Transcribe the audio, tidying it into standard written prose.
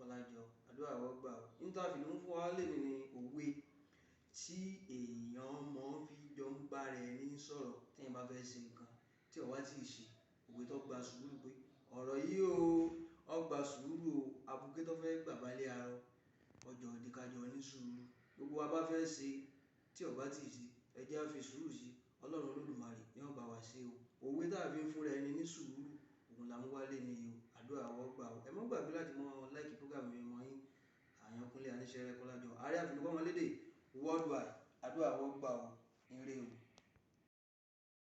Kọ́lájọ. Àdúrà wọ́n gbà o. Interview ló ń fún wa lẹ́nu ní òwe tí èèyàn mọ́ fi jọ ń bára ẹni sọ̀rọ̀ tí èèyàn bá fẹ́ ṣe nǹkan tí ó wá tí ì ṣe. Òwe tó gba sùúrù pé ọ̀rọ̀ yìí o, ó gba sùúrù o, abuké tó fẹ́ gbà balẹ̀ arọ, ọjọ́ òde ká jọ ní sùúrù. Gbogbo wa bá fẹ́ ṣe tí ó bá tí ì ṣe, ẹ jẹ́ á fi sùúrù sí i. Ọlọ́run Olódùmarè ni ó bá wa ṣe o. Òwe tí a fi ń fúnra ẹni ní sùúrù, òun là ń wá lé ní yìí o. Àdúrà wọ́n gbà o. Ẹ má gbàgbé láti mọ like program mi mọ́ yín. Àyànkúnlé Aníṣẹ́rẹ́ Kọ́lájọ. Ààrẹ àfìlú kọ́mọlédè worldwide. Àdúrà wọ́n gbà o. Ire o.